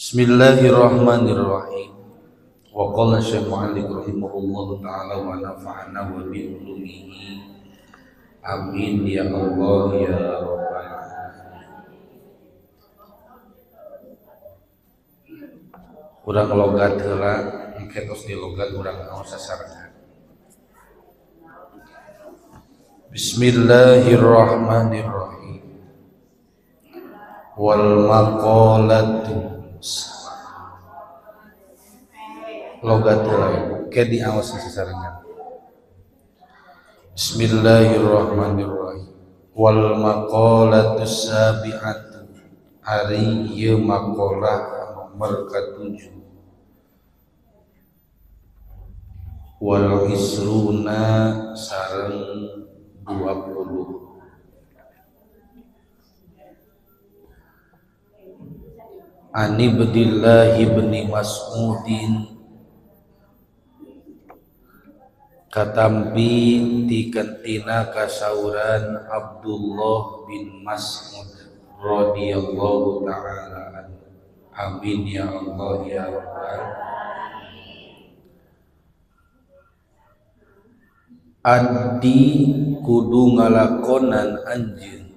Bismillahirrahmanirrahim. Wa qala Syekh Mu'alliq rahimahullahu ta'ala wa nafa'ana wa bi ulumihi. Amin ya Allah ya rabbal alamin. Urang logat heula, engke tos di logat urang ngaos sasarengan. Bismillahirrahmanirrahim. Wal maqalatu logat heula ke diaos sasarengan. Bismillahirrahmanirrahim. Wal maqalatu sabi'atu, ari ieu maqalah nomor ka-7. Wal isruna sareng 20. An Abdillah bin Mas'udin, katampi tikantina kasauran Abdullah bin Mas'ud radhiyallahu ta'ala anhu. Amin ya Allah ya Rabbal. Adi kudu ngalakonan anjeun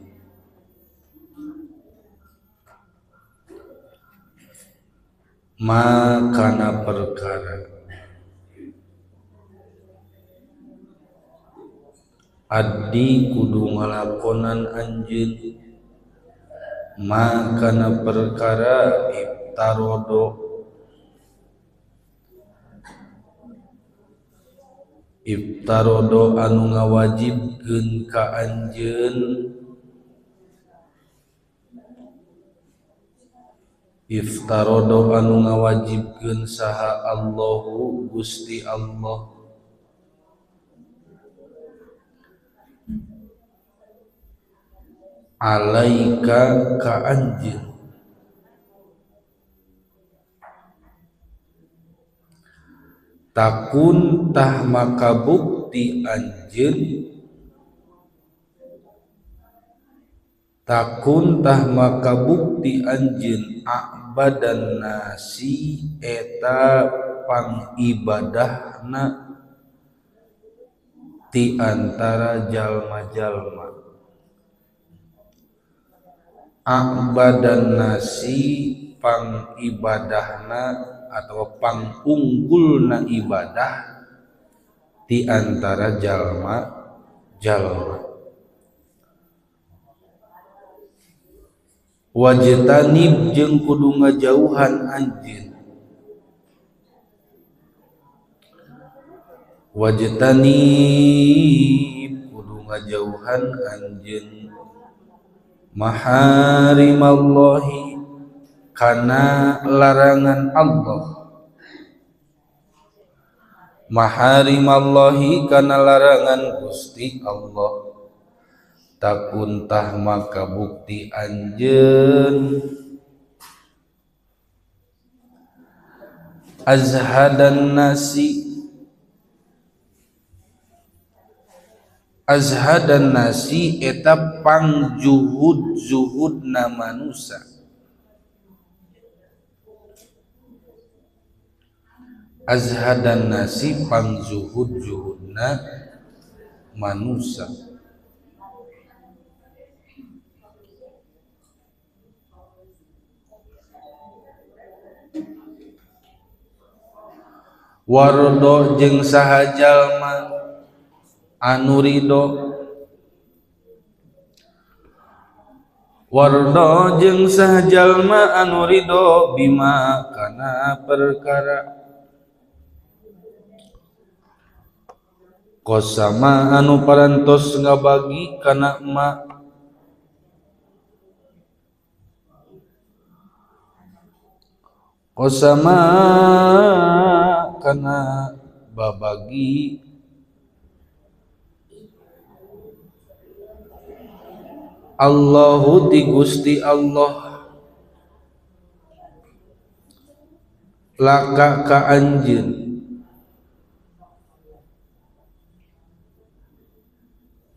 makana perkara, adi kudu ngalakonan anjeun makana perkara iftarodo, iftarodo anu ngawajibkeun ka anjeun, iftarodo anu ngawajibkeun saha Allahu Gusti Allah, alaika ka anjeun, takun tah maka bukti anjeun, takun tah maka bukti anjeun a'badan nasi eta pangibadahna ti antara jalma-jalma. A'badan nasi pangibadahna atau pangunggulna ibadah ti antara jalma-jalma. Wajtanib jeung kudu ngajauhan anjeun, wajtanib kudu ngajauhan anjeun maharimallahi kana larangan Allah, maharimallahi kana larangan Gusti Allah. Takun tah maka bukti anjeun azhadan nasi, azhadan nasi eta pangjuhud zuhudna manusa, azhadan nasi pangzuhud zuhudna manusa. Wardo jeung saha jalma anu ridho, wardo jeung saha jalma anu ridho bima kana perkara kosama anu parantos ngabagi kana ma, kosama kana babagi Allahu ti Gusti Allah laka ka anjeun,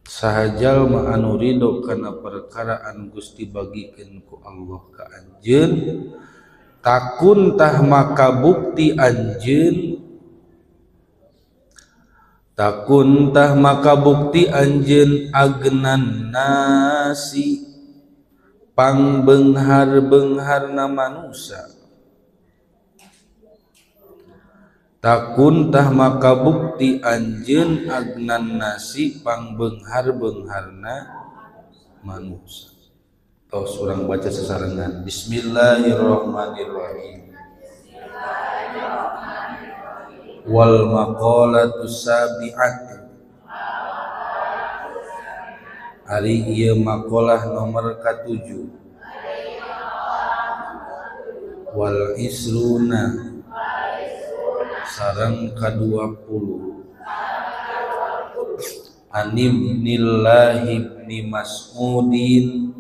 saha jalma anu ridho kana perkara anu Gusti bagikeun ku Allah ka anjeun, Takun tah maka bukti anjeun, takun tah maka bukti anjeun agnan nasi pangbeunghar-beungharna manusa. Takun tah maka bukti anjeun agnan nasi pangbeunghar-beungharna manusa. Tos urang baca sasarengan. Bismillahirrahmanirrahim. Wal maqalatu sabi'atu. Ari ieu maqalah nomor ka-7. Wal isruna sareng ka-20. Anibnillahi ibni Mas'udin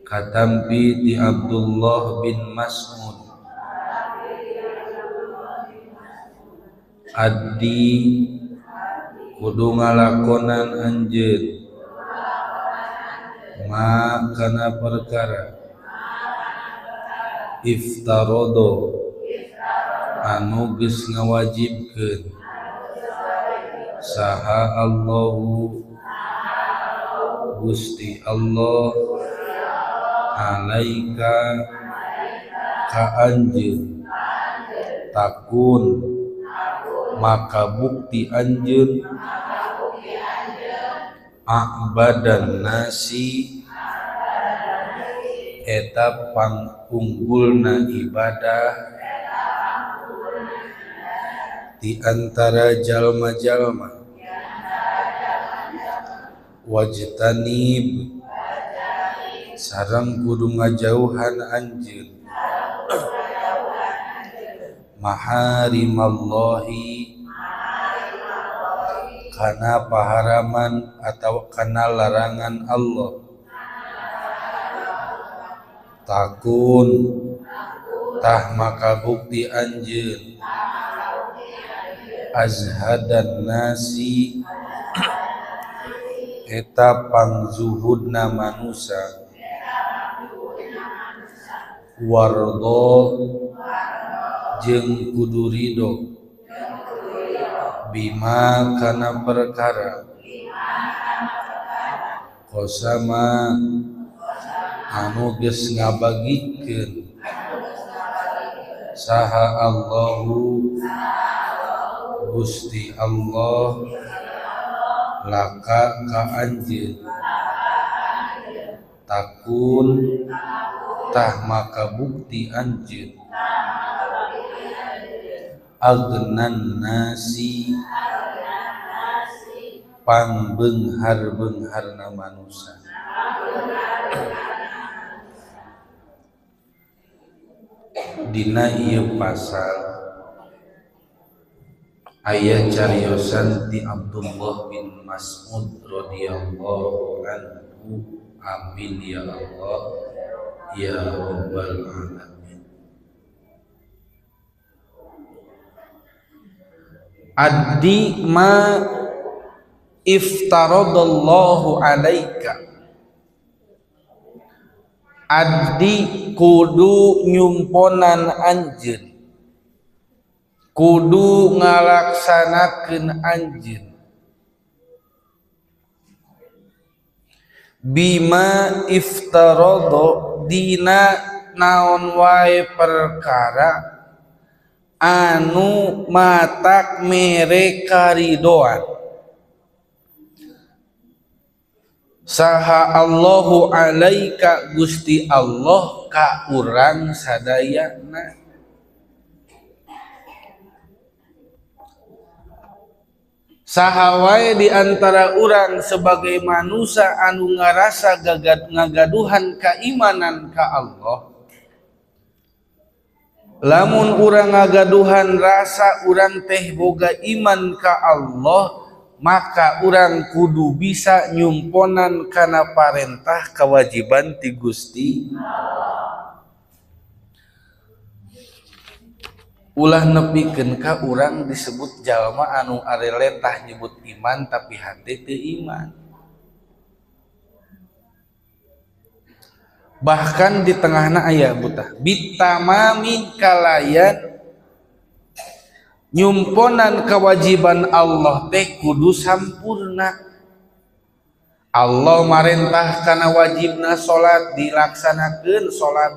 katampi di Abdullah bin Mas'ud addi kudu ngalakonan anjeun ma kana perkara iftarodo anu geus ngawajibkeun saha Allahu Gusti Allah alaika ka anjeun. Takun maka bukti anjeun a'badan nasi eta pangunggulna ibadah di antara jalma-jalma. Wajtanib sareng kudu ngajauhan anjeun maharimallahi kana paharaman atau kana larangan Allah. Takun tah maka bukti anjeun azhadan nasi eta pangzuhudna manusa. Wardo jeung kudu ridho bima kana perkara kosama anu geus ngabagikeun saha Allahu Gusti Allah laka ka anjeun. Takun tah maka bukti anjeun agnan nasi pangbeunghar-beungharna manusa. Dina ieu pasal aya cariosan ti Abdullah bin Mas'ud radhiyallahu anhu. Amin ya Allah ya Rabbal alamin. Addi ma iftaradallahu alaika. Addi kudu nyumponan anjeun, kudu ngalaksanakeun anjeun bima iftarado dina naon wae perkara anu matak mere karidoan saha Allahu alaika Gusti Allah ka urang sadayana. Saha wae di antara urang sebagai manusia anu ngarasa ngagaduhan keimanan ka Allah, lamun urang ngagaduhan rasa urang teh boga iman ka Allah, maka urang kudu bisa nyumponan kana parentah kewajiban ti Gusti. Ulah nepikeun ka urang disebut jalma anu areletah nyebut iman tapi hate teu iman. Bahkan di tengahna aya butah bitamamin kalayan nyumponan kewajiban Allah teh kudu sampurna. Allah marentah kana wajibna salat dilaksanakeun salat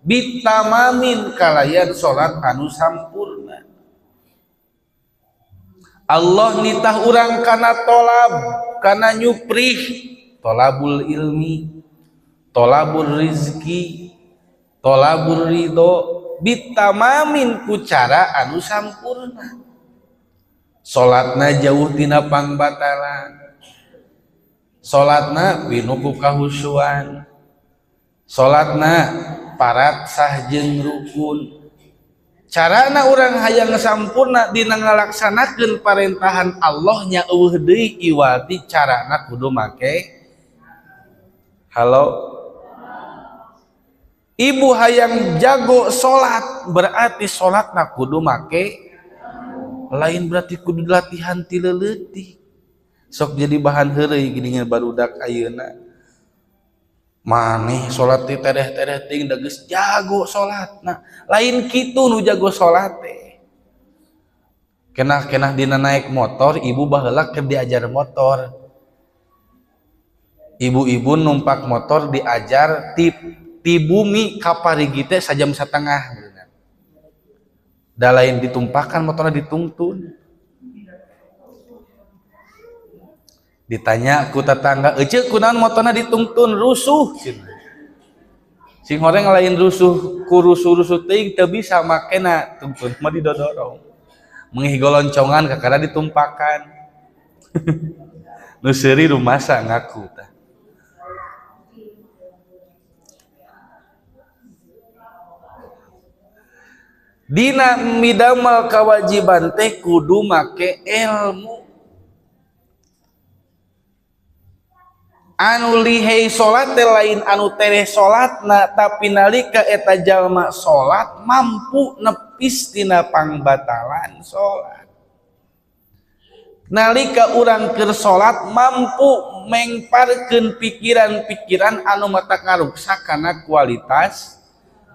bitamamin kalayan salat anu sampurna. Allah nitah urang kana tolab, kana nyuprih, tolabul ilmi, tolabul rizki, tolabul ridho, bitamamin ku cara anu sampurna. Salatna jauh tina pangbatalan, salatna pinuh ku kahusuan, salatna parat sah jeung rukun. Carana urang hayang sampurna dina ngalaksanakeun parentahan Allah nya eueuh deui iwati carana kudu make. Halo, ibu hayang jago salat berarti salatna kudu make, lain berarti kudu latihan ti leutik. Sok jadi bahan heureuy geuningan barudak ayeuna. Maneh salat teh tereh-tereh teuing da geus jago salatna. Lain kitu nu jago salat teh. Kenah-kenah dina naik motor, ibu baheula keur diajar motor. Ibu-ibu numpak motor diajar ti bumi ka Parigi teh sajam satengah. Da lain ditumpakan motorna ditungtun. Ditanya ku tetangga, "Ece kunaon motorna ditungtun rusuh?" Sing horeng lain rusuh ku rusuh-rusuh teuing teu bisa makena tungtun mah didodorong. Mengih goloncongan kakara ditumpakan. Nu seuri rumasa ngaku tah. Dina midamel kewajiban teh kudu make ilmu. Anu lihei salat teh lain anu tereh salatna, tapi nalika eta jalma salat mampu nepis tina pangbatalan salat. Nalika urang keur salat mampu mengparkeun pikiran-pikiran anu mata ngaruksak kana kualitas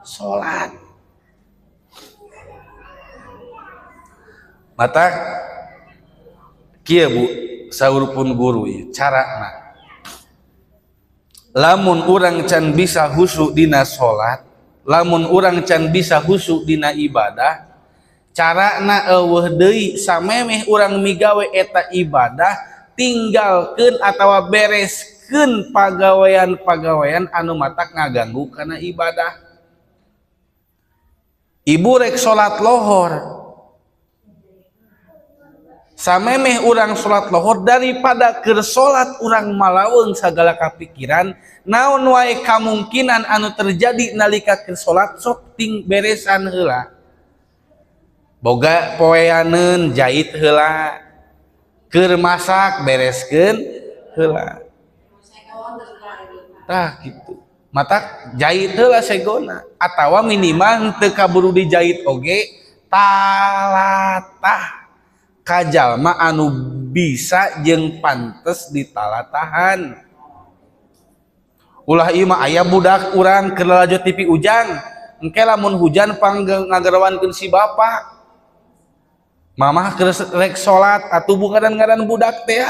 salat. Mata kieu Bu, saur pun guru ieu carana. Lamun urang can bisa khusyuk dina salat, lamun urang can bisa khusyuk dina ibadah, carana eueuh deui samemeh urang migawe eta ibadah, tinggalkeun atawa bereskeun pagawean-pagawean anu matak ngaganggu kana ibadah. Ibu rek salat lohor, samemeh urang salat lohor daripada keur salat urang malaweung sagala kapikiran naon wae kamungkinan anu terjadi nalika keur salat sok ting beresan heula. Boga poeaneun jait heula, keur masak bereskeun heula. Tah kitu. Matak jait heula segona atawa minimal teu kaburu dijait oge talatah kajalma anu bisa jeung pantes ditalatahan. Ulah ieu mah aya budak urang keur lalajo TV ujang, engke lamun hujan pang ngagerawankeun si bapak. Mamah keur rek salat atuh ngaran-ngaran budak teh.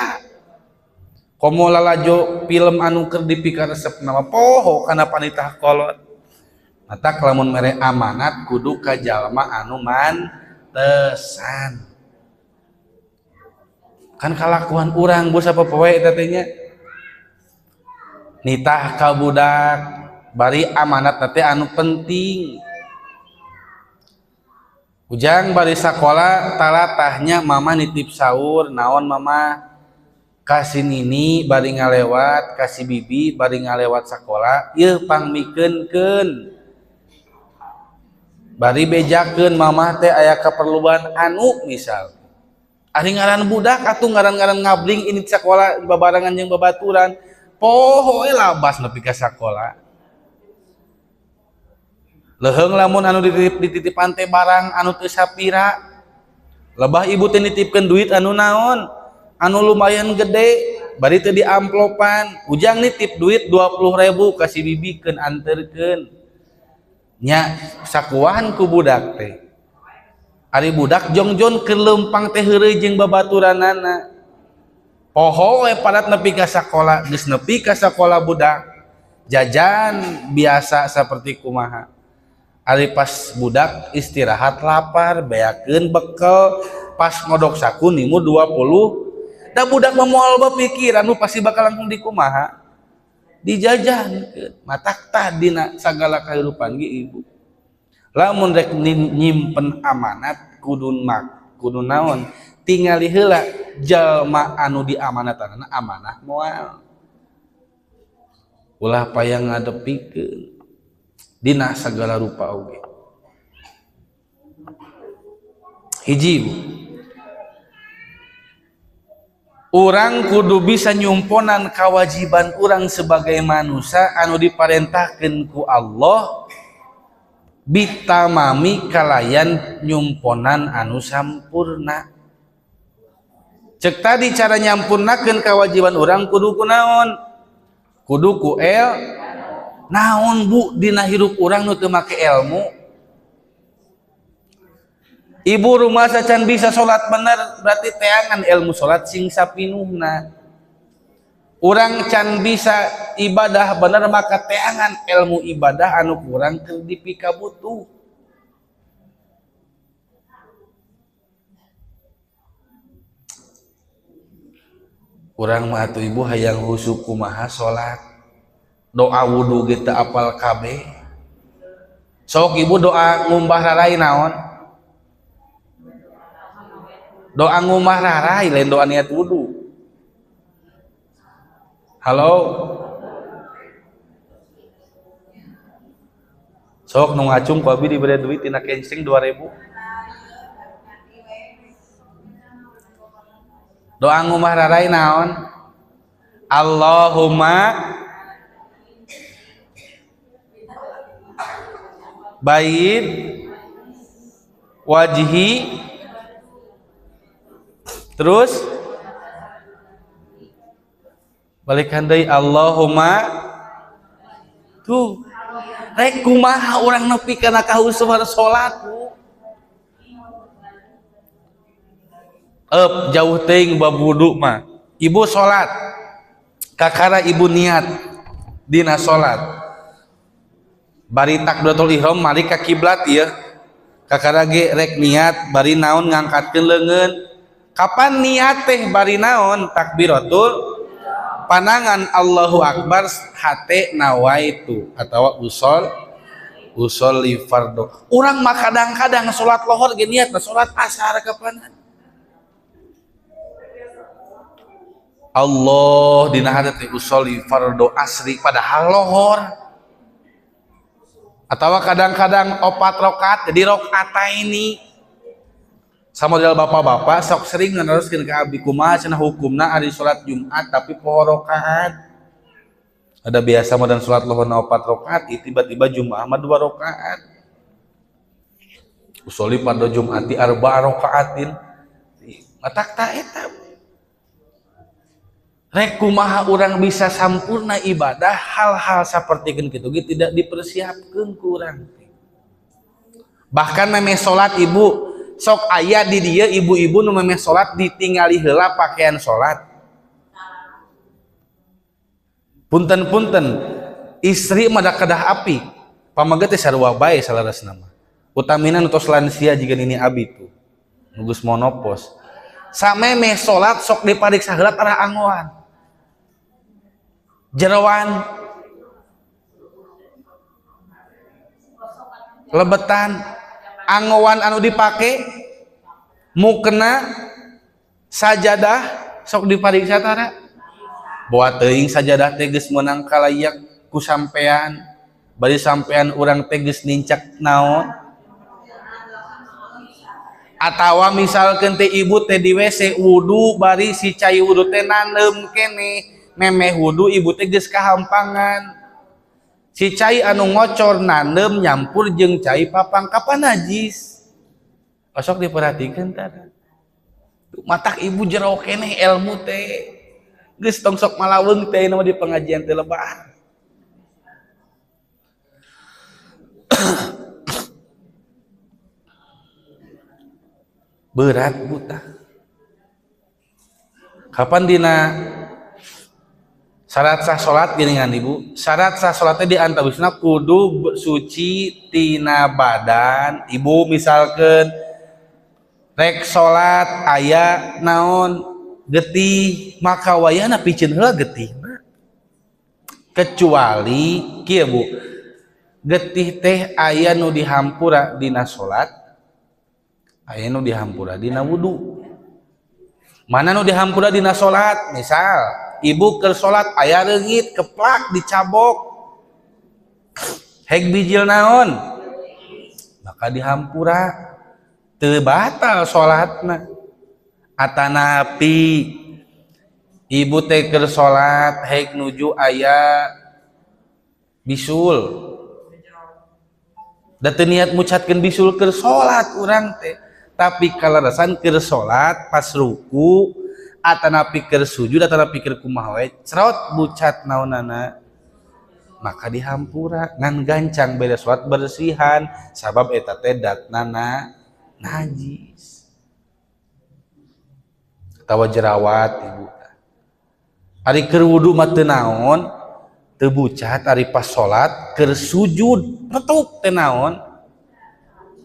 Komo lalajo film anu keur dipikaresep nama poho kana panitah kolot. Matak lamun mere amanat kudu ka jalma anu mantesan. Kan kalakuan urang bos apa poe eta teh nya. Nitah ka budak bari amanat teh anu penting. Ujang bari sakola talatahnya mama nitip sahur naon mama kasih nini bari ngalewat kasih bibi bari ngalewat sakola ieu pangmikeunkeun bari bejakeun mama teh aya keperluan anu misal. Ari ngaran budak atuh ngaran-ngaran ngabling ini sakola babarengan jeung babaturan poho we labas nepi ka sakola. Leuheung lamun anu dititipan teh barang anu teu sapira. Lebah ibu teh nitipkeun duit anu naon? Anu lumayan gede. Bari teu diamplopan. Ujang nitip duit 20.000 ka si bibi keun anterkeun. Nya sakuahan ku budak teh. Ari budak jongjon keur leumpang teh heureuy jeung babaturanana. Poho we padat nepi ka sakola, geus nepi ka sakola budak. Jajan biasa saperti kumaha. Ari pas budak istirahat lapar, beakeun bekel, pas ngodok saku nimu 20. Da budak mah moal berpikiran nu pasti bakal langsung dikumaha. Dijajankeun. Matak tah dina sagala kahirupan ge ibu. Lamun rek nyimpen amanat kudu mak, kudu naon? Tingali heula jalma anu diamanatanana amanah moal. Ulah payah ngadepikeun dina sagala rupa oge. Hiji ibu. Urang kudu bisa nyumponan kewajiban urang sebagai manusia anu diparentahkeun ku Allah bitamami kalayan nyumponan anu sampurna. Cek tadi cara nyampurnakeun kewajiban urang kudu kunaon? Kudu ku el naon bu dina hirup urang nu teu make ilmu. Ibu rumah sacan bisa salat bener berarti teangan ilmu salat sing sapinuhna. Urang can bisa ibadah bener maka teangan ilmu ibadah anu kurang keur dipikabutuh. Urang mah atuh ibu hayang husuk kumaha salat. Doa wudu ge teu apal kabeh. Sok ibu doa ngumbah rarai naon? Doa ngumbah rarai lain doa niat wudu. Halo. Sok nu ngacung ku abi dibere duit tina kencing 2000. Doa ngumbah rarai naon? Allahumma baid wajhi terus balikan deui Allahumma tuh rek kumaha urang nepi kana kahusuhan salat bu. Jauh teuing bab wudu mah. Ibu salat kakara ibu niat dina salat bari takbiratul ihram mari ka kiblat ieu kakara ge rek niat bari naon ngangkatkeun leungeun. Kapan niat teh bari naon takbiratul panangan Allahu akbar hate nawaitu atawa usolli fardhu. Urang mah kadang-kadang salat lohor ge niatna salat asar kapanan. Allah dina hate teh usolli fardhu asri padahal lohor. Atawa kadang-kadang 4 rakaat jadi rakaataini. Sama model bapak-bapak sok sering neruskeun ka abdi kumaha cenah hukumna ari salat Jumat tapi poho rakaat. Ada biasa modal salat lohorna 4 rakaat, tiba-tiba Jumat mah 2 rakaat. Usolli fardhu Jumati arba'a rakaatin. Matak ta eta. Rek kumaha urang bisa sampurna ibadah hal-hal sapertikeun kitu ge tidak dipersiapkeun ku urang. Bahkan memeh salat ibu sok aya di dieu ibu-ibu nu memeh salat ditingali heula pakaian salat. Punten-punten istri mah da kedah api. Pamaget teh sarua bae salarasna mah. Utamina nu tos lansia jiga nini abi tuh. Nu geus monopos. Samemeh salat sok dipariksa heula tara anggoan. Jeroan lebetan anggoan anu dipake mukena sajadah sok dipariksa tara. Boa teuing sajadah teh geus meunang kalayak ku sampean. Bari sampean urang teh geus nincak naon. Atawa misalkeun teh ibu teh di WC wudu bari si cai wudu teh naneum keneh. Memeh wudu ibu teh geus kahampangan. Si cai anu ngocor naneum nyampur jeung cai papang kapan najis. Osok diperhatikeun tah. Matak ibu jero keneh ilmu teh. Geus tong sok malaweung teh ayeuna mah di pengajian teh lebar. Berat buta. Kapan dina syarat sah salat geuningan ibu? Syarat sah salatnya di antawisna kudu suci tina badan. Ibu misalkan rek salat aya naon getih, maka wayahna piceun heula getihna. Kecuali kieu Bu, getih teh aya nu dihampura dina salat, aya nu dihampura dina wudu. Mana nu dihampura dina salat? Misal ibu keur salat aya reungit keplak dicabok, heg bijil naon, maka dihampura teu batal salatna. Atanapi ibu teh keur salat heg nuju aya bisul, da teu niat mucatkeun bisul keur salat urang teh, tapi kalarasan keur salat pas ruku atanapi keur sujud atanapi keur kumaha we cerot bucat naonana, maka dihampura ngan gancang beres salat bersihan sabab eta teh datnana najis atawa jerawat ibu. Ari keur wudu mah teu naon teu bucat, ari pas salat keur sujud retuk teu naon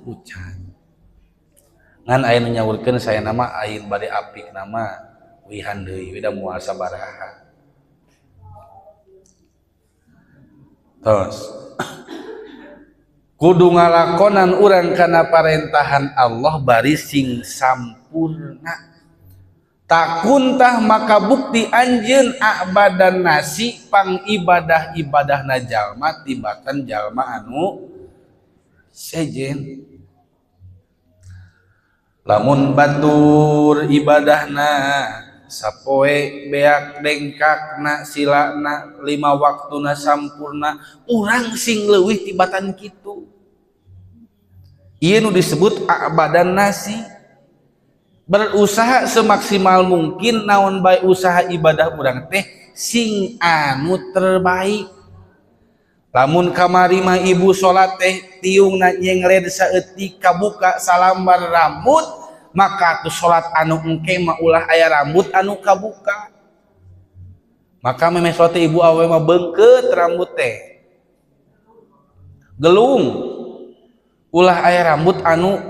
bucat. Ngan aya nu nyaurkeun saya nama aing bade apik nama wihan deui we da moal sabaraha. Tos kudu ngalakonan urang kana parentahan Allah bari sing sampurna. Takuntah maka bukti anjeun abadan nasi pang ibadah-ibadahna jalma tibatan jalma anu sejen. Lamun batur ibadahna sapoe beak dengkakna silana lima waktuna sampurna, urang sing leuwih tibatan kitu. Ieu nu disebut abadan nasi. Berusaha semaksimal mungkin naon bae usaha ibadah urang teh sing anu terbaik. Lamun kamari mah ibu salat teh tiungna nyengled saeutik kabuka salambar rambut, maka tu salat anu engke mah ulah aya rambut anu kabuka. Maka memeh salat teh ibu awe mah beungkeut rambut teh gelung, ulah aya rambut anu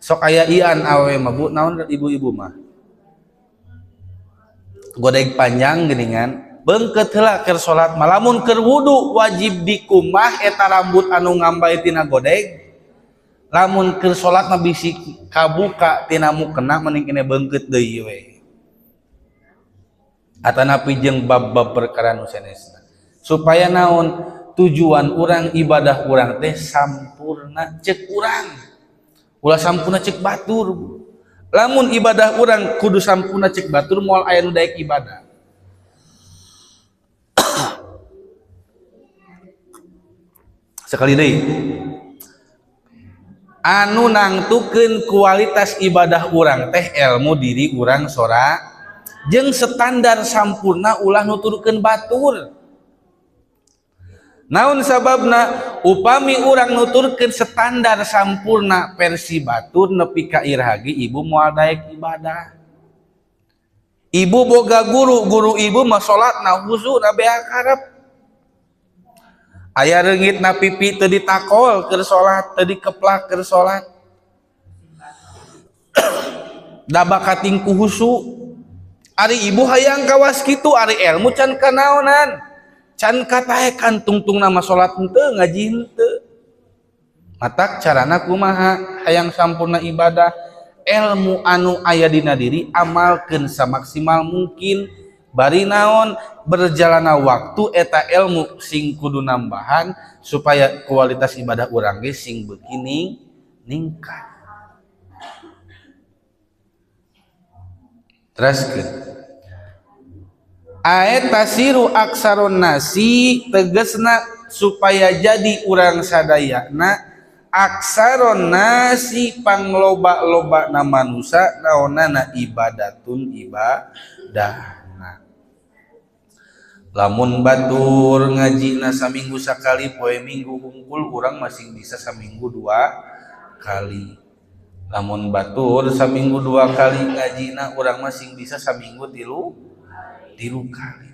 sok aya ian awe mah bu, naon ibu-ibu mah godeg panjang geuningan. Beungkeut heula keur salat mah. Lamun keur wudu wajib dikumah eta rambut anu ngambay tina godeg. Lamun keur salat mah bisi kabuka tina mukena mending kene beungkeut deui we. Atanapi jeung bab-bab perkara nu sanesna. Supaya naon tujuan urang ibadah urang teh sampurna ceuk urang. Ulah sampurna ceuk batur. Lamun ibadah urang kudu sampurna ceuk batur moal aya nu daek ibadah. Sekali deui, anu nangtukeun kualitas ibadah urang teh ilmu diri urang sora jeung standar sampurna ulah nuturkeun batur. Naon sababna? Upami urang nuturkeun standar sampurna versi batur nepi ka irhagi ibu moal daek ibadah. Ibu boga guru, guru ibu mah salatna husuna beak karep. Aya reungit na pipi teu ditakol keur salat, teu dikeplak keur salat. Da bakating ku husu. Ari ibu hayang kawas kitu, ari ilmu can kanaonan. Can kataekan tungtungna mah salat henteu, ngaji henteu. Matak carana kumaha hayang sampurna ibadah, ilmu anu aya dina diri amalkeun samaksimal mungkin. Bari naon berjalanna waktu eta ilmu sing kudu nambahan supaya kualitas ibadah urang ge sing beuki ningkat. Teraskeun. Aet tasiru aksaron nasi tegesna supaya jadi urang sadayana aksaron nasi pangloba-loba na manusa naonana ibadatun ibadah. Lamun batur ngajina saminggu sakali poe minggu hungkul urang masih bisa saminggu 2 kali. Lamun batur saminggu 2 kali ngajina urang masih bisa saminggu 3 kali.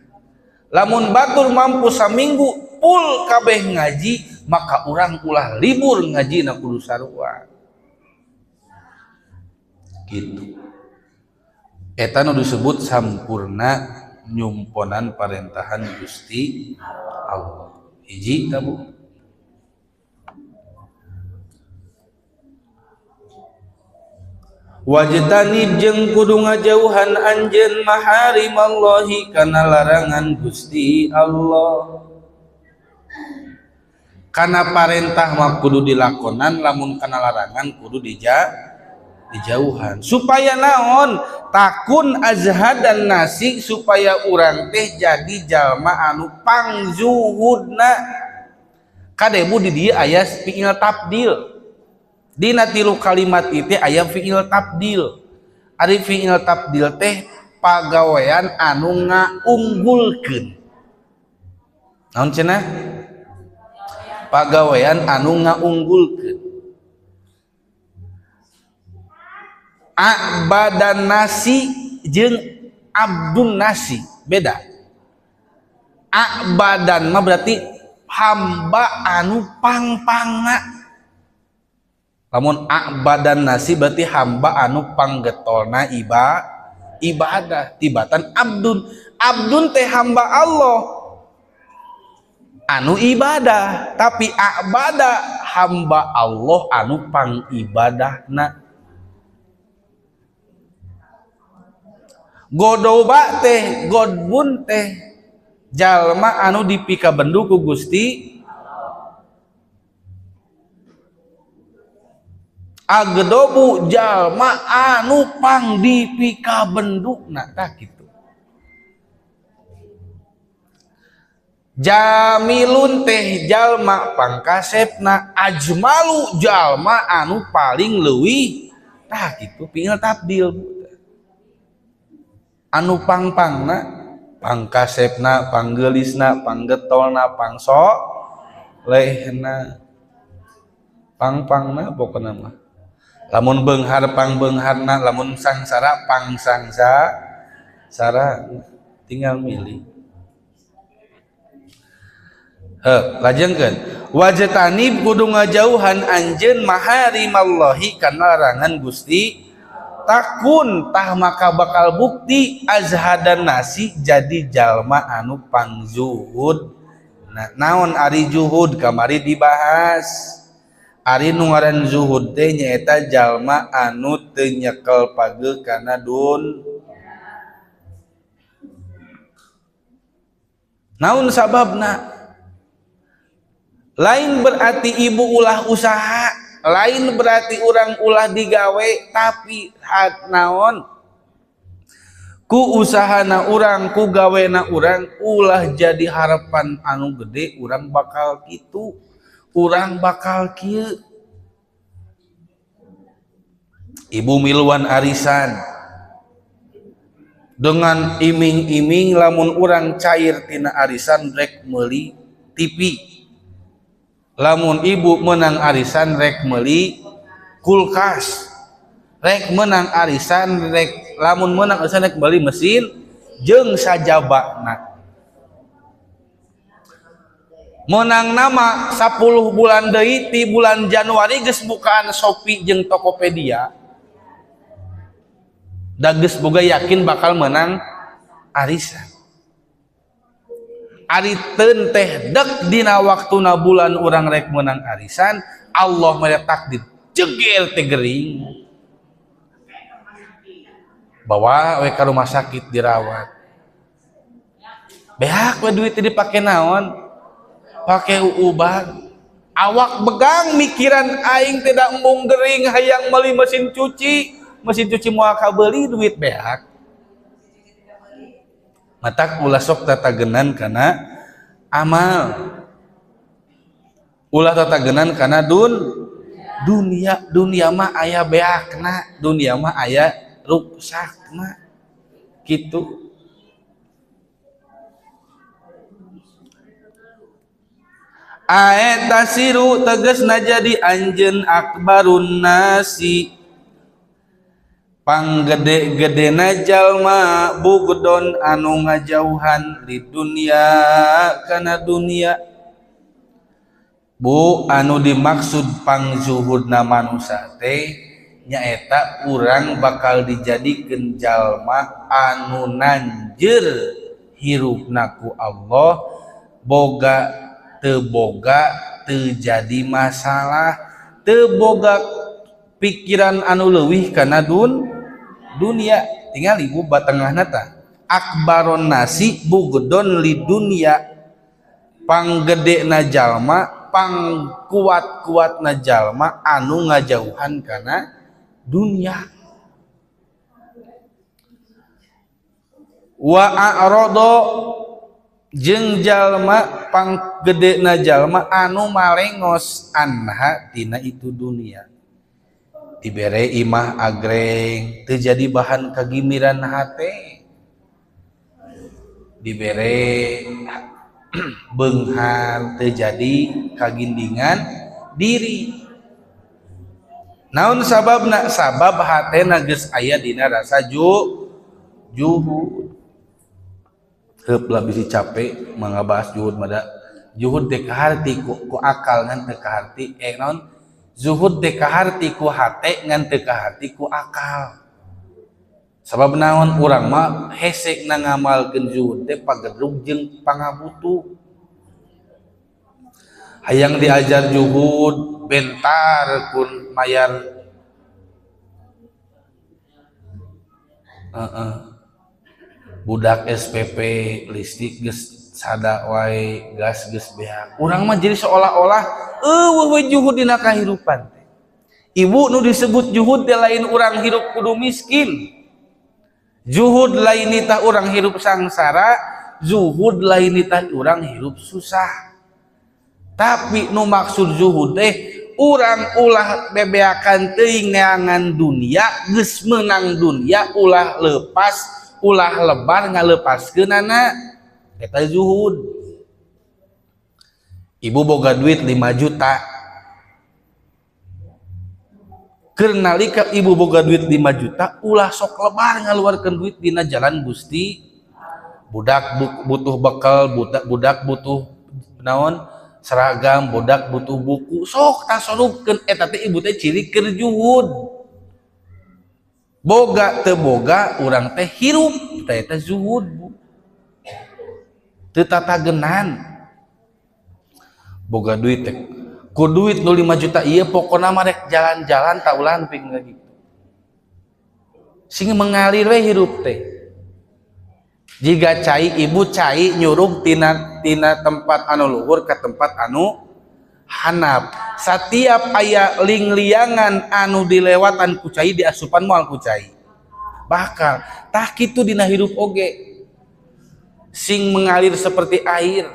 Lamun batur mampu saminggu full kabeh ngaji maka urang ulah libur ngajina kudu sarua. Gitu. Eta nu disebut sampurna nyumponan parentahan Gusti Allah. Hiji ta Bu. Wajtanib jeung kudu ngajauhan anjeun maharimallahi kana larangan Gusti Allah. Kana parentah mah kudu dilakonan, lamun kana larangan kudu dijauhan. Supaya naon? Takun azhadan nasi, supaya urang teh jadi jalma anu pangzuhudna. Kade Bu di dieu aya fi'il tabdil. Dina 3 kalimat ieu teh aya fi'il tabdil. Ari fi'il tabdil teh pagawean anu ngaunggulkeun. Naon cenah? Pagawean anu ngaunggulkeun. Abadan nasi jeung abdun nasi beda. Abadan mah berarti hamba anu pangpangna. Lamun abadan nasi berarti hamba anu panggetolna ibadah tibatan abdun. Abdun teh hamba Allah anu ibadah, tapi abada hamba Allah anu pangibadahna. Godoba teh godbun teh jalma anu dipikabendu ku Gusti. Agedobu jalma anu pang dipikabenduna tah kitu. Jamilun teh jalma pangkasepna, ajmalu jalma anu paling leuwih tah kitu fi'il tabdil. Anu pangpangna, pangkasepna, panggeulisna, panggetolna, pangsolehna, pangpangna pokona mah. Lamun beunghar pangbeungharna, lamun sangsara pangsangsara, tinggal milih. Heuh, lajengkeun. Wajtanib kudu ngajauhan anjeun maharimallahi kana larangan Gusti. Takun tah maka bakal bukti azhadan nasi jadi jalma anu pangzuhud. Nah, naon ari zuhud kamari dibahas. Ari nu ngaran zuhud teh nyaeta jalma anu teu nyekel pageuh kana dun. Naon sababna? Lain berarti ibu ulah usaha, lain berarti urang ulah digawe, tapi naon ku usahana urang, ku gawena urang ulah jadi harapan anu gede urang bakal kitu, urang bakal kieu. Ibu miluan arisan dengan iming-iming lamun urang cair tina arisan rek meuli TV, lamun ibu menang arisan rek meuli kulkas, rek menang arisan rek lamun menang arisan rek meuli mesin jeung sajabana. Menang nama 10 bulan deui ti bulan Januari geus bukaan Shopee jeung Tokopedia. Da geus boga yakin bakal menang arisan. Ari teun teh dek dina waktuna bulan urang rek menang arisan, Allah mere takdir jeger teh gering. Bawa we ka rumah sakit dirawat. Beak we duit teh dipake naon? Pake ubar. Awak begang mikiran aing teh da embung gering hayang meuli mesin cuci, mesin cuci moal kabeuli duit beak. Matak ulah sok tatagenan kana amal, ulah tatagenan kana dunia. Dunia mah aya beakna, dunia mah aya ruksakna kitu. Ae tasiru tegasna jadi anjeun akbarun nasi panggede-gedena jalma bugdon anu ngajauhan di dunia kana dunia. Bu anu dimaksud pangzuhudna manusia teh nyaeta urang bakal dijadikeun jalma anu nanjeur hirupna ku Allah, boga teu boga teu jadi masalah, teu boga pikiran anu leuwih kana dunia. Tinggal ibu batengahna tah akbaron nasi bugdon li dunia, panggedena jalma, pang kuat-kuatna jalma anu ngajauhan kana dunia. Wa a'rada jeung jalma panggedena jalma anu malengos anha tina itu dunia. Dibere imah agreng teu jadi bahan kagimiran hate, dibere beunghar teu jadi kagindingan diri. Naon sababna? Sabab hatena geus aya dina rasa juhud. Heup lah bisi capek mangabahas juhud mah da. Juhud teh kaharti ku akal ngan teu kaharti naon? Zuhud teh kaharti ku hate ngan teu kaharti ku akal. Sabab naon? Urang mah hesek na ngamalkeun zuhud teh pagedrug jeung pangabutuh. Hayang diajar zuhud bentar kun mayar budak SPP listrik geus sada wae, gas geus beak. Urang mah jadi seolah-olah eueuh we juhud dina kahirupan teh. Ibu nu disebut juhud teh lain urang hirup kudu miskin. Zuhud lain nitah urang hirup sangsara, zuhud lain nitah urang hirup susah. Tapi nu maksud zuhud teh urang ulah bebeakan teuing neangan dunia, geus meunang dunia ulah lepas, ulah lebar ngalepaskeunana, eta zuhud. Ibu boga duit 5 juta. Keur nalika ibu boga duit 5 juta, ulah sok lebar ngaluarkeun duit dina jalan Gusti. Budak butuh bekal, budak butuh naon? Seragam, budak butuh buku, sok tasorupkeun eta teh ibu teh ciri keur juhud. Boga teu boga urang teh hirup, teh eta zuhud, Bu. Teu tatagenan. Boga duit teh ku duit nu 5 juta ieu pokona mah rek jalan-jalan ta ulah nepi ka gitu. Sing mengalir we hirup teh. Jika cai ibu cai nyurug tina tempat anu luhur ke tempat anu hanap. Setiap aya lingliangan anu dilewatan ku cai diasupan moal ku cai. Bakal tah kitu dina hirup oge. Sing mengalir seperti air.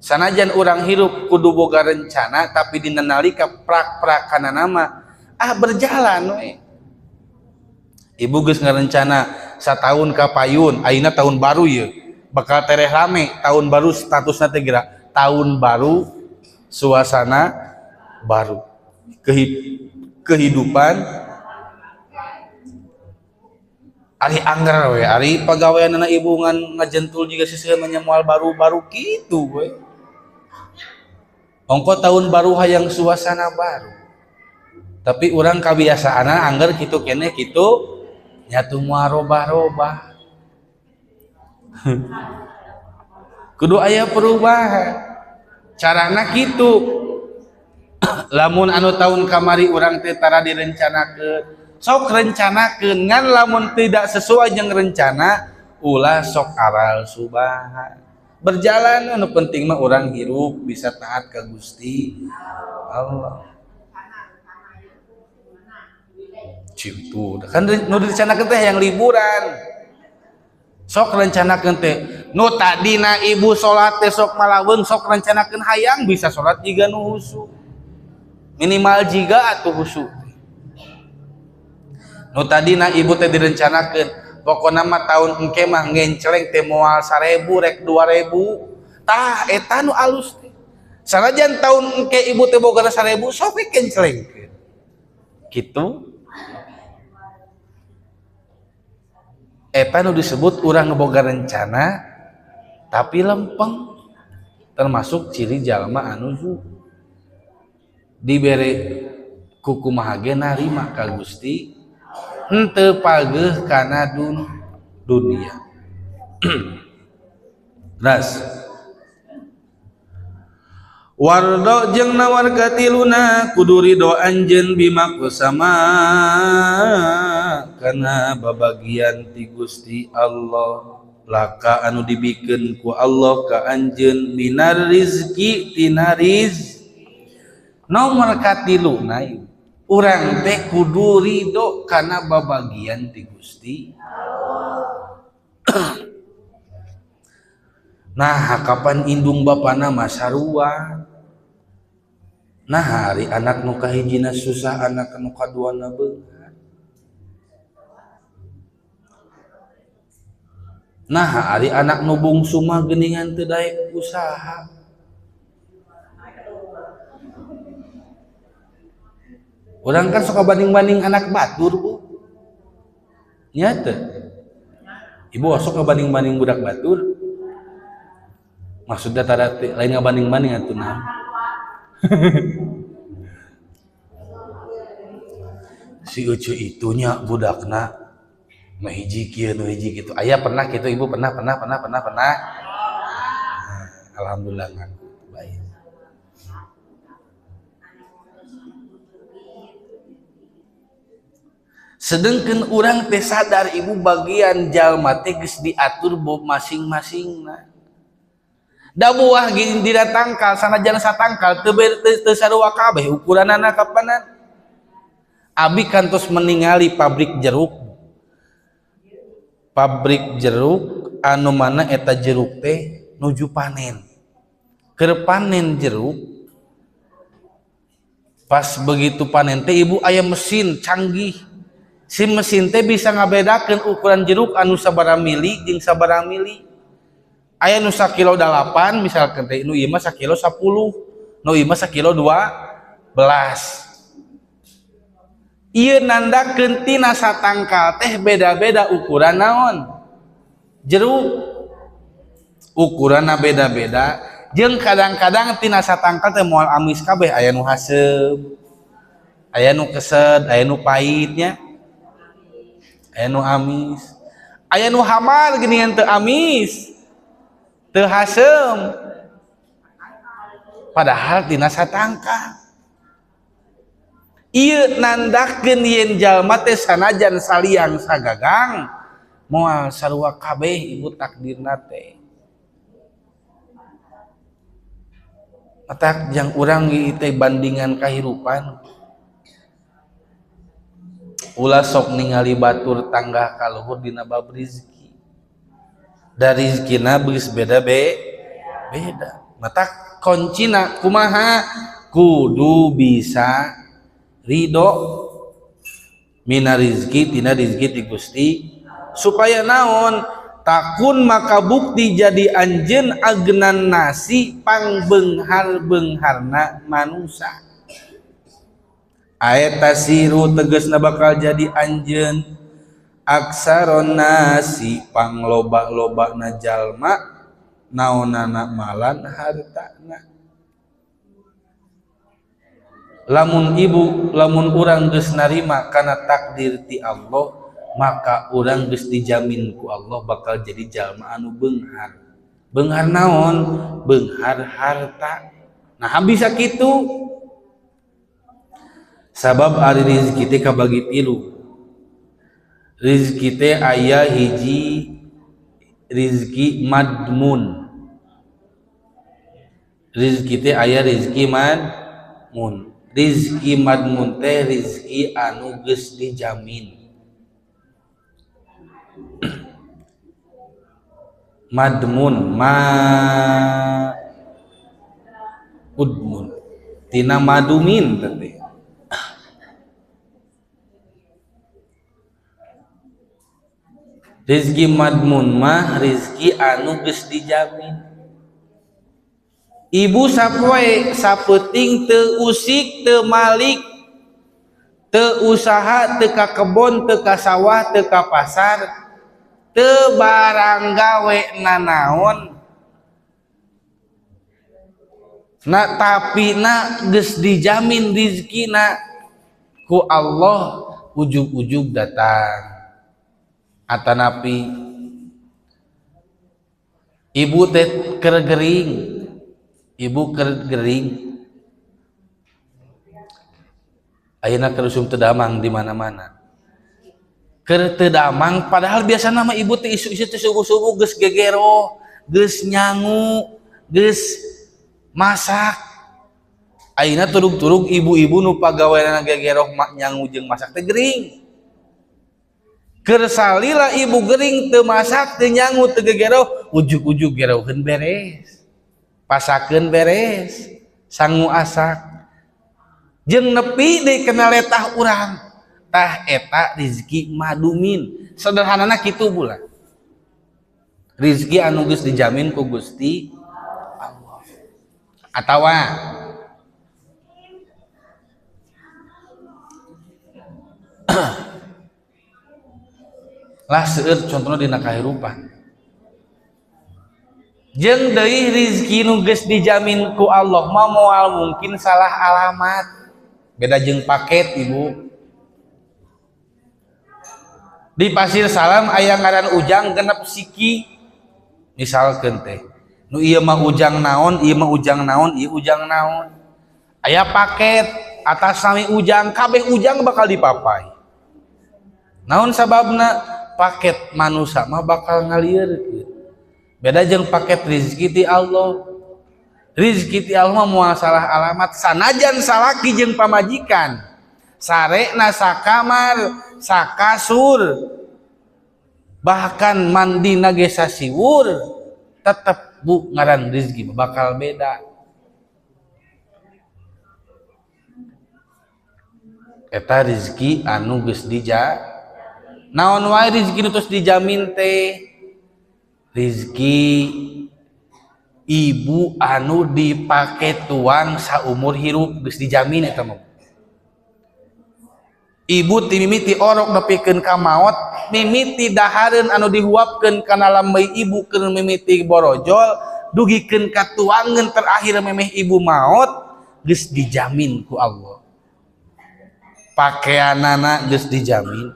Sanajan urang hirup kudu boga rencana tapi dina nalika prak-prakana mah berjalan we. Ibu geus ngarencana satahun ka payun, ayeuna tahun baru ieu. Bakal tereh rame, tahun baru statusna teh geura tahun baru, suasana baru. Kehidupan ari angger we, ari pagaweanana ibu ngan ngajentul jiga siseuh mah nya moal baru-baru kitu we. Ongko tahun baru hayang suasana baru. Tapi urang kabiasaanna angger kitu keneh kitu nyatu moal robah-robah. Kudu aya perubahan. Carana kitu. Lamun anu tahun kamari urang teh tara direncanakeun, sok rencanakeun ngan lamun tidak sesuai jeung rencana ulah sok aral subahan. Berjalan anu penting mah urang hirup bisa taat ka Gusti Allah. Citu kan nu direncanakeun teh yang liburan. Sok rencanakeun teh nu tadina ibu salat teh sok malaweung, sok rencanakeun hayang bisa salat jiga nu husu. Minimal jiga atuh husu. Nu tadina ibu teh direncanakeun pokona mah tahun engke mah ngenceleng teh moal 1000 rek 2000. Tah eta nu alus teh. Sanajan tahun engke ibu teh boga 1000 sok we kencelengkeun. Kitu. Eta nu disebut urang boga rencana tapi lempeng, termasuk ciri jalma anu zuhud. Dibere kukumaha ge narima ka Gusti, henteu pageuh kana dunia. Ras wardo jeung nawar katiluna kudu ridho anjeun bima kusama kana babagian ti Gusti Allah laka anu dibikeun ku Allah ka anjeun minar rizki tina riz. Nomor katiluna urang teh kudu ridho kana babagian ti Gusti Allah. Nah kapan indung bapana mah sarua. Nah hari anak nu kahijina susah, anak nu kaduana beunghar. Nah hari anak nu bungsu mah geuningan teu daek usaha. Urang kan suka banding-banding anak batur, Bu. Nya teu? Ibu sok ngabanding-banding budak batur. Maksudnya tara lain ngabanding-banding atuh naon. Si Ucu itunya budakna nu hiji kieu nu hiji kitu. Aya pernah kitu ibu pernah. Nah, alhamdulillah ngaku baik. Sedengkeun urang teh sadar ibu bagian jalma teh geus diatur bob masing-masingna. Da buah gini dina tangkal sanajan satangkal teu teu sarua kabeh ukuranana kapanan. Abi kantos meningali pabrik jeruk. Pabrik jeruk anu mana eta jeruk teh nuju panen. Keur panen jeruk pas begitu panen teh ibu aya mesin canggih. Si mesin teh bisa ngabedakeun ukuran jeruk anu sabaraha mili jeung sabaraha mili. Aya nu sakilo 8 misalkan teh nu ieu mah sakilo 10, nu ieu mah sakilo 12. Ieu nandakeun tina satangkal teh beda-beda ukuran naon? Jeruk. Ukuranna beda-beda jeung kadang-kadang tina satangkal teh moal amis kabeh, aya nu haseum, aya nu kesed, aya nu pahitnya, aya nu amis, aya nu hamar geuningan teu amis. Teu haseum padahal tina satangkal. Ieu nandakeun yen jalma teh sanajan saliang sagagang moal sarua kabeh ibu takdirna teh. Matak jang urang ieu teh bandingan kahirupan. Ulah sok ningali batur tanggah ka luhur dina bab rizki. Dari rizkina geus beda beda. Mata kuncina kumaha kudu bisa ridho mina rizki tina rizki ti Gusti supaya naon takun maka bukti jadi anjeun agnan nasi pangbeunghar-beungharna manusa. Aeta siru tegasna bakal jadi anjeun aksaron nasi pangloba-lobana jalma naonana malan hartana. Lamun ibu lamun urang geus narima kana takdir ti Allah maka urang geus dijamin ku Allah bakal jadi jalma anu beunghar. Beunghar naon? Beunghar harta. Nah bisa kitu sabab ari rezeki teh kabagi tilu. Rizki teh aya hiji rizki madmun. Rizki teh aya rizki madmun. Rizki madmun teh rizki anu geus dijamin. Madmun ma udmun tina madumin teh. Rizki madmun mah rizki anu geus dijamin. Ibu sapoe sapeuting teu usik teu malik teu usaha teu ka kebon teu ka sawah teu ka pasar teu barang gawe nanaon na tapi na geus dijamin rizkina ku Allah ujug-ujug datang. Atanapi ibu teh keur gering, ibu keur gering ayeuna keur usum teu damang di mana-mana. Keur teu damang padahal biasana mah ibu teh isu-isu teh subuh-subuh geus gegero, geus nyangu, geus masak. Ayeuna turug-turug ibu-ibu nu pagaweanna gegeroh mak nyangu jeung masak teh gering. Keur salila ibu gering teu masak teu nyangu teu gegeroh, ujug-ujug gerohkeun beres. Pasakeun beres, sangu asak. Jeung nepi deui kana letah urang. Tah eta rizki madumin. Sederhanana kitu bulan. Rizki anu geus dijamin ku Gusti Allah. Atawa lah seueur contohna dina kahirupan. Jeung deui rizki nu geus dijamin ku Allah mah moal mungkin salah alamat. Beda jeung paket ibu. Di Pasir Salam aya ngaran Ujang genep siki. Misalkeun teh nu ieu mah Ujang naon, ieu mah Ujang naon, ieu Ujang naon. Aya paket atas nami Ujang, kabeh Ujang bakal dipapai. Naon sababna? Paket manusia mah bakal ngalieurkeun. Beda jeung paket rizki ti Allah. Rizki ti Allah mah moal salah alamat sanajan salaki jeung pamajikan. Sarekna sakamar, sakasur, bahkan mandina ge sasiwur, tetep bu ngaran rizki bakal beda. Eta rizki anu geus dija. Naon wae rizki nu tos dijamin teh? Rizki ibu anu dipake tuang saumur hirup geus dijamin eta mah. Ibu ti mimiti orok nepikeun ka maot, mimiti dahareun anu dihuapkeun kana lambey ibu keur mimiti borojol, dugikeun ka tuangeun terakhir memeh ibu maot geus dijamin ku Allah. Pakeanana geus dijamin,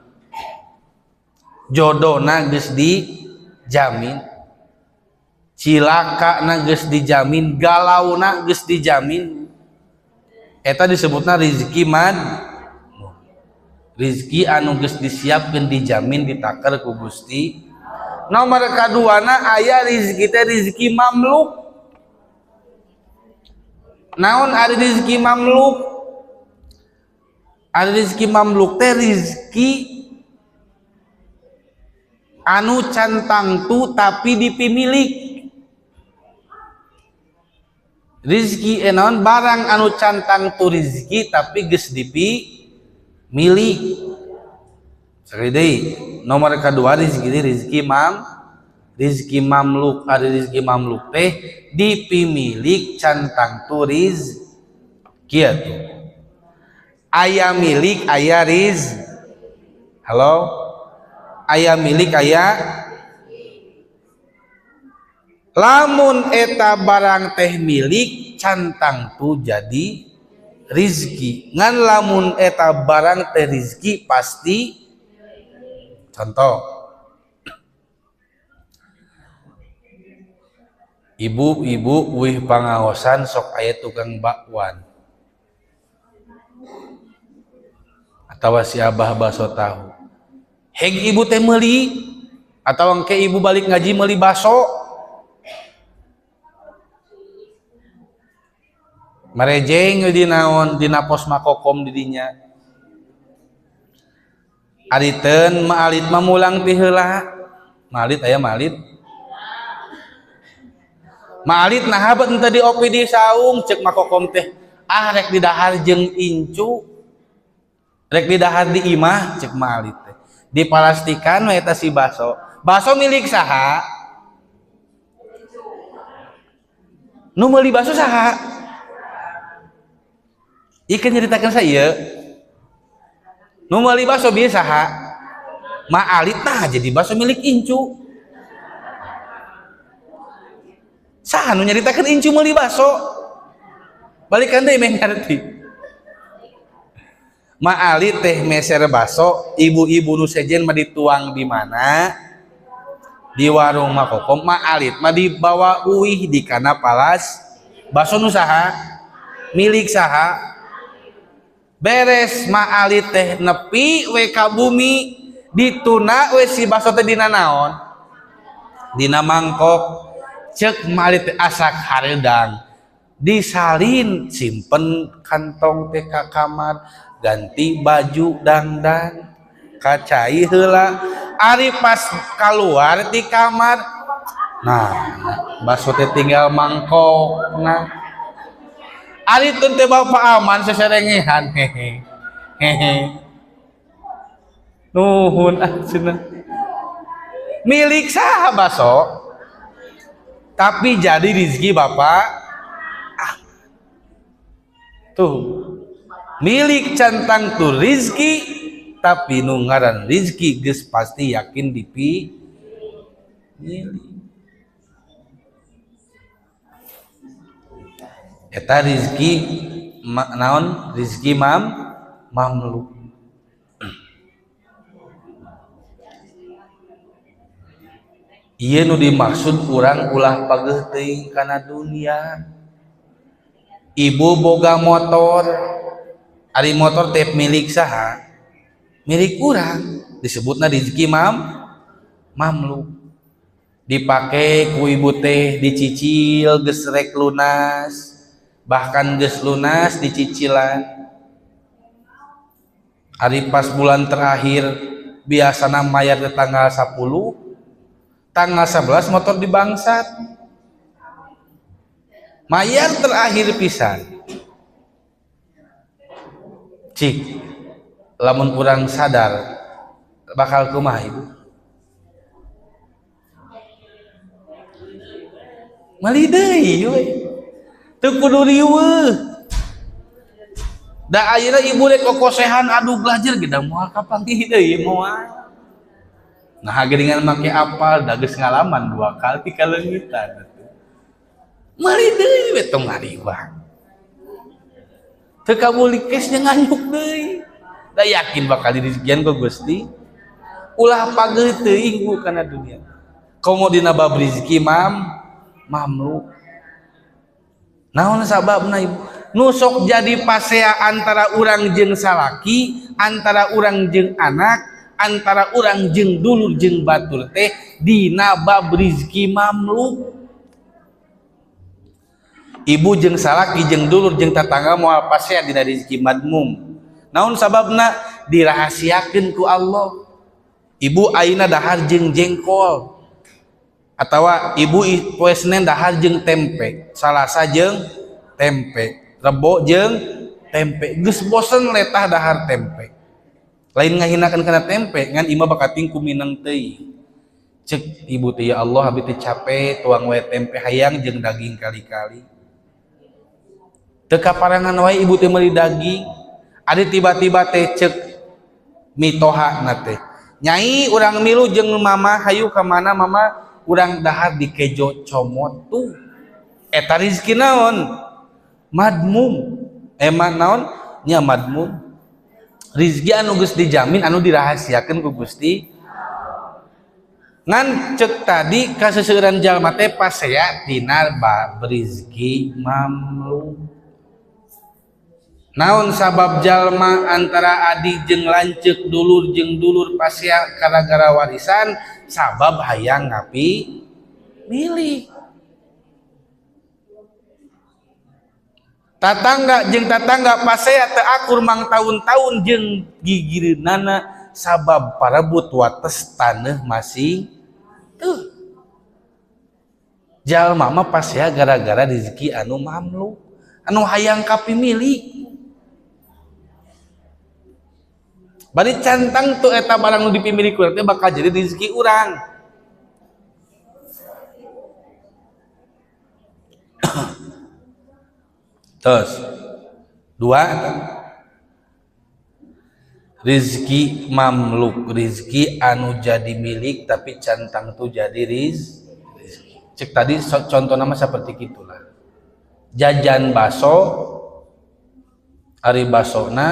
jodona geus dijamin, cilakana geus dijamin, galauna geus dijamin. Eta disebutna rizki mad. Rizki anu geus disiapkeun dijamin ditaker ku Gusti. Nomor kaduana aya rizki teh rizki mamluk. Naon ari rizki mamluk? Ari rizki mamluk teh rizki anu can tangtu tapi dipimilik. Rizki naon barang anu can tangtu rizki tapi geus dipimilik. Sekali deui, nomor kedua rizki rizki mam, rizki mamluk. Ari rizki mamluk teh dipimilik can tangtu rizki atuh. Aya milik aya riz. Halo? Aya milik aya. Lamun eta barang teh milik can tangtu jadi rizki. Ngan lamun eta barang teh rizki pasti. Contoh, ibu-ibu wih pangaosan sok aya tukang bakwan atawa si abah baso tahu. Heg ibu teh meuli atawa engke ibu balik ngaji meuli baso. Marejeng di naon dina pos makokom di dinya. Ariteun maalit mah mulang ti heula. Maalit aya maalit. Maalit naha bet henteu diopi di saung ceuk makokom teh. Ah rek didahar jeung incu. Rek didahar di imah ceuk maalit teh. Dipalastikan we eta si baso. Baso milik saha? Nu meuli bakso saha? Ieu kan nyaritakeun saya. Nu meuli bakso bieu saha? Ma Alit tah jadi bakso milik incu. Saha nu nyaritakeun incu meuli bakso? Balikan deui meh ngarti. Ma Ali teh meser bakso, ibu-ibu nu sejen mah dituang di mana? Di warung Makokom. Ma Alit mah dibawa uih di kana palas. Bakso nu saha? Milik saha? Beres Ma Ali teh nepi we ka bumi, dituna we si bakso teh dina naon? Dina mangkok. Cek Ma Ali teh asak hareudang. Disalin simpen kantong teh ka kamar, ganti baju dangdan, kacai heula. Ari pas keluar di kamar, nah bakso teh tinggal mangkok. Nah ari teu teh bapak aman seserengehan hehe hehe nuhun ah cenah. Milik saha bakso? Tapi jadi rezeki bapak. Ah. Tuh milik cantang tuh rizki, tapi nu ngaran rizki geus pasti yakin dipi milik. Eta rizki naon? Rizki mamluk. Ieu nu dimaksud urang ulah pageuh teuing kana dunia. Ibu boga motor, ari motor teh milik saha? Milik urang, disebutna rezeki mamluk. Dipake ku ibu teh dicicil geus rek lunas, bahkan geus lunas dicicilan. Ari pas bulan terakhir biasana mayar di tanggal 10, tanggal 11 motor dibangsat. Mayar terakhir pisan. Cik, lamun urang sadar bakal kumaha ibu? Meuli deui we. Teu kudu riweuh. Da ayeuna ibu rek kokosehan aduh belajar ge da moal kapanggih deui moal. Nah geuningan make apal da geus ngalaman 2 kali kaleungitan. Meuli deui we tong ngariwang. Teu kabulik kes nya nganyuk deui. Da yakin bakal direzekian ku Gusti. Ulah pageuh teuing bu kana dunia. Komo dina bab rezeki mamluk. Naon sababna ibu? Nu sok jadi pasea antara urang jeung salaki, antara urang jeung anak, antara urang jeung dulur jeung batur teh dina bab rezeki mamluk. Ibu jeung salaki jeung dulur jeung tatangga moal pasea dina rezeki madmum. Naon sababna? Dirahasiakeun ku Allah. Ibu ayeuna dahar jeung jengkol, atawa ibu poe Senin dahar jeung tempe, Salasa jeung tempe, Rebo jeung tempe. Geus bosen letah dahar tempe. Lain ngahinakeun kana tempe, ngan imah bakating ku mineng teuing. Cek ibu teh, ya Allah abdi teh capek tuang wae tempe hayang jeung daging kali-kali. Teu kaparangan wae ibu teh meuli daging. Adi tiba-tiba teh cek mitoha na teh. Nyai urang milu jeung mama hayu ka mana mama urang dahar di kejo comot tuh. Eta rezeki naon? Madmum. Eman naon? Nya madmum. Rezeki anu geus dijamin anu dirahasiakeun ku Gusti. Ngan cek tadi kaseseuran jalma teh pasea dina bab rezeki mamluk. Naon sabab jalma antara adi jeung lanceuk dulur jeung dulur pasea gara-gara warisan? Sabab hayang ngapi milik. Tatangga jeung tatangga pasea teu akur mang taun-taun jeung gigireunana sabab parebut wates taneuh masing tuh. Jalma mah pasea gara-gara rezeki anu mamluk, anu hayang kapimilik. Bari cantang tuh eta barang nu dipimilik urang teh bakal jadi rezeki urang. Terus dua rizki mamluk, rizki anu jadi milik tapi cantang tu jadi rizki. Cek tadi contoh nama seperti itulah. Jajan baso, ari basona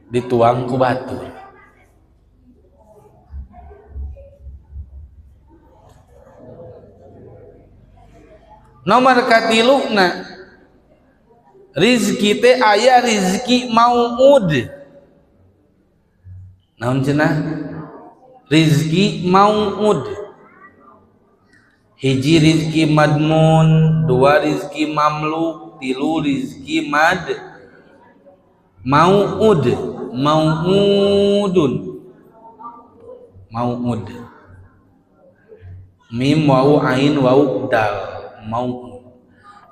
dituang ku batur. Nomor katiluna rizki teh aya rizki mau'ud. Naon cenah? Rizki mau'ud. Hiji rizki madmun, dua rizki mamluk, tilu rizki mad mau'ud, mau'udun. Mau'ud. Mim wau ain wau dal, mau'ud.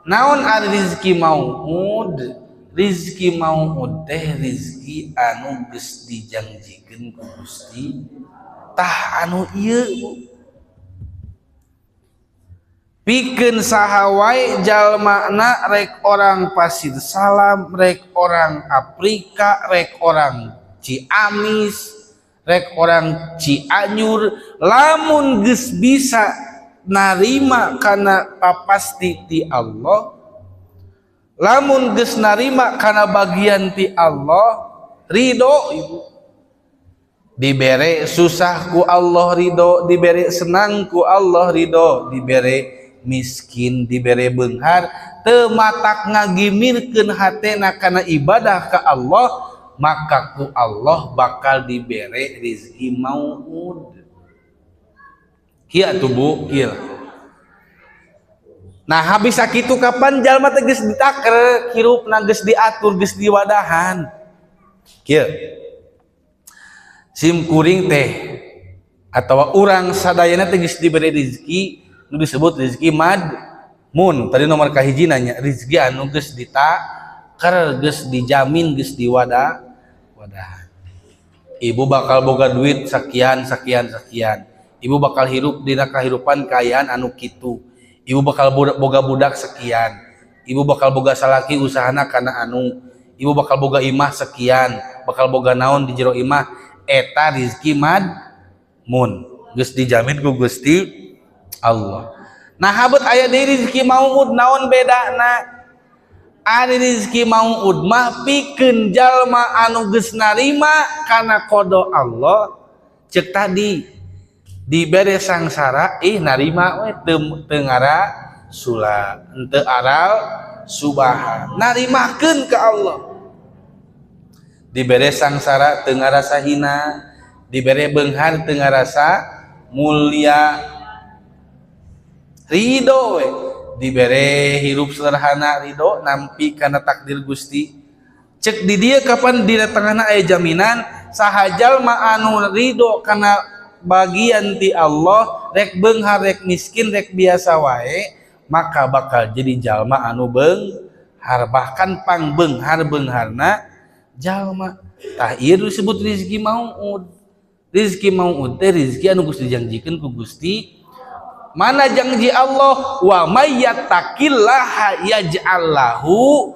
Naon ari rizki mau'ud? Rizki mau'ud teh rizki anu geus dijangjikeun ku Gusti. Tah anu ieu Bu. Pikeun saha wae jalmana rek orang Pasir Salam, rek orang Afrika, rek orang Ciamis, rek orang Cianjur, lamun geus bisa narima kana papasti ti Allah, lamun geus narima kana bagian ti Allah, ridho ibu. Dibere susah ku Allah ridho, dibere senang ku Allah ridho, dibere miskin, dibere beunghar, teu matak ngagimirkeun hatena kana ibadah ka Allah, maka ku Allah bakal dibere rizki mau'ud. Kieu atuh Bu, kieu. Nah, habis sakitu kapan jalma teh geus ditaker, hirupna geus diatur, geus diwadahan. Kieu. Sim kuring teh atawa urang sadayana teh geus dibere rizki nu disebut rizki madmun. Tadi nomor kahiji nanya rizki anu geus ditaker, geus dijamin, geus diwadah wadahan. Ibu bakal boga duit sekian sekian sekian. Ibu bakal hirup dina kahirupan kaayaan anu kitu. Ibu bakal boga budak sekian. Ibu bakal boga salaki usahana kana anu. Ibu bakal boga imah sekian, bakal boga naon di jero imah. Eta rizki madmun geus dijamin ku Gusti Allah. Nah habet aya deui rizki mau'ud, naon bedana? Ari rizki mau'ud mah pikeun jalma anu geus narima kana qada Allah. Ceuk tadi dibere sangsara ih narima we teu ngara sula, henteu aral subahan, narimakeun ka Allah. Dibere sangsara teu ngarasa hina, dibere beunghar teu ngarasa mulia, ridho we. Dibere hirup sederhana ridho, nampi kana takdir Gusti. Cek di dieu kapan dina tengahna aya jaminan saha jalma anu ridho kana bagian ti Allah, rek beunghar rek miskin rek biasa wae, maka bakal jadi jalma anu beunghar, bahkan pang beunghar-beungharna jalma. Tah ieu disebut rizki mau'ud. Rizki mau'ud teh rizki anu geus dijanjikeun ku Gusti. Mana janji Allah? Wa may yattaqillaha yaj'al lahu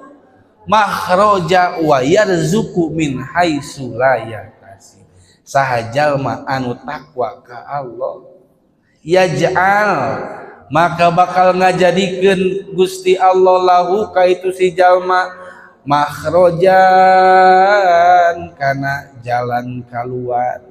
makhraja wa yarzuqhu min haitsu la yahtasib. Saha jalma anu takwa ka Allah, yaj'al, maka bakal ngajadikeun Gusti Allah lahu ka itu si jalma makhrajan kana jalan kaluar.